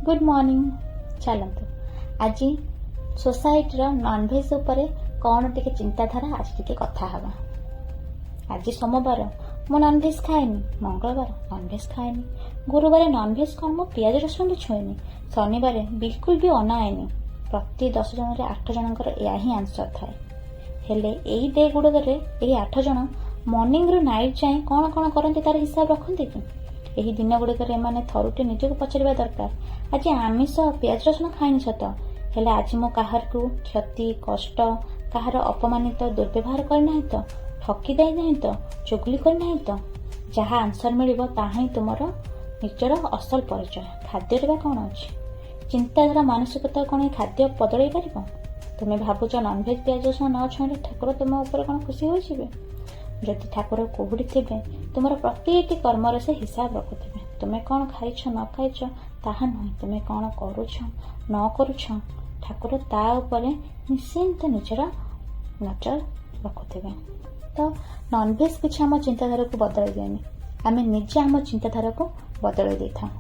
Good morning. ଚାଲନ୍ତୁ, ଆଜି ସୋସାଇଟିର ନନଭେଜ୍ ଉପରେ କ'ଣ ଟିକେ ଚିନ୍ତାଧାରା, ଆଜି ଟିକେ କଥା ହେବା। ଆଜି ସୋମବାର, ମୁଁ ନନଭେଜ୍ ଖାଏନି। ମଙ୍ଗଳବାର ନନଭେଜ୍ ଖାଏନି। ଗୁରୁବାର ନନଭେଜ୍ କ'ଣ, ମୁଁ ପିଆଜ ରସୁଣ ବି ଛୁଏଁନି। ଶନିବାର ବିଲକୁଲ ବି ଅନାଏନି। ପ୍ରତି 10 ଜଣରେ ଆଠ ଜଣଙ୍କର ଏହା ହିଁ ଆନ୍ସର ଥାଏ। ହେଲେ ଏଇ ଡେ ଗୁଡ଼ିକରେ ଏହି ଆଠ ଜଣ ମର୍ଣ୍ଣିଂରୁ ନାଇଟ୍ ଯାଏଁ କ'ଣ କ'ଣ କରନ୍ତି, ତାର ହିସାବ ରଖନ୍ତି କି? ଏହି ଦିନ ଗୁଡ଼ିକରେ ଏମାନେ ଥରୁଟେ ନିଜକୁ ପଚାରିବା ଦରକାର, ଆଜି ଆମିଷ ପିଆଜ ରସୁଣ ଖାଇନି ସତ, ହେଲେ ଆଜି ମୁଁ କାହାରକୁ କ୍ଷତି, କଷ୍ଟ, କାହାର ଅପମାନିତ, ଦୁର୍ବ୍ୟବହାର କରିନାହିଁ ତ? ଠକି ଦେଇନାହିଁ ତ? ଚୁଗୁଲି କରିନାହିଁ ତ? ଯାହା ଆନ୍ସର ମିଳିବ, ତାହା ହିଁ ତୁମର ନିଜର ଅସଲ ପରିଚୟ। ଖାଦ୍ୟରେ ବା କ'ଣ ଅଛି? ଚିନ୍ତାଧାରା, ମାନସିକତା କ'ଣ ଏଇ ଖାଦ୍ୟ ବଦଳେଇ ପାରିବ? ତୁମେ ଭାବୁଛ ନନଭେଜ୍ ପିଆଜ ରସୁଣ ନ ଛୁଇଁଲେ ଠାକୁର ତୁମ ଉପରେ କ'ଣ ଖୁସି ହୋଇଯିବେ? ଯଦି ଠାକୁର କୁହୁଡ଼ି ଥିବେ, ତୁମର ପ୍ରତିଟି କର୍ମର ସେ ହିସାବ ରଖୁଥିବେ। ତୁମେ କ'ଣ ଖାଇଛ ନ ଖାଇଛ ତାହା ନୁହେଁ, ତୁମେ କ'ଣ କରୁଛ ନ କରୁଛ, ଠାକୁର ତା ଉପରେ ନିଶ୍ଚିନ୍ତ ନିଜର ନଜର ରଖୁଥିବେ। ତ ନନଭେଜ୍ କିଛି ଆମ ଚିନ୍ତାଧାରାକୁ ବଦଳାଇ ଦିଏନି, ଆମେ ନିଜେ ଆମ ଚିନ୍ତାଧାରାକୁ ବଦଳାଇ ଦେଇଥାଉ।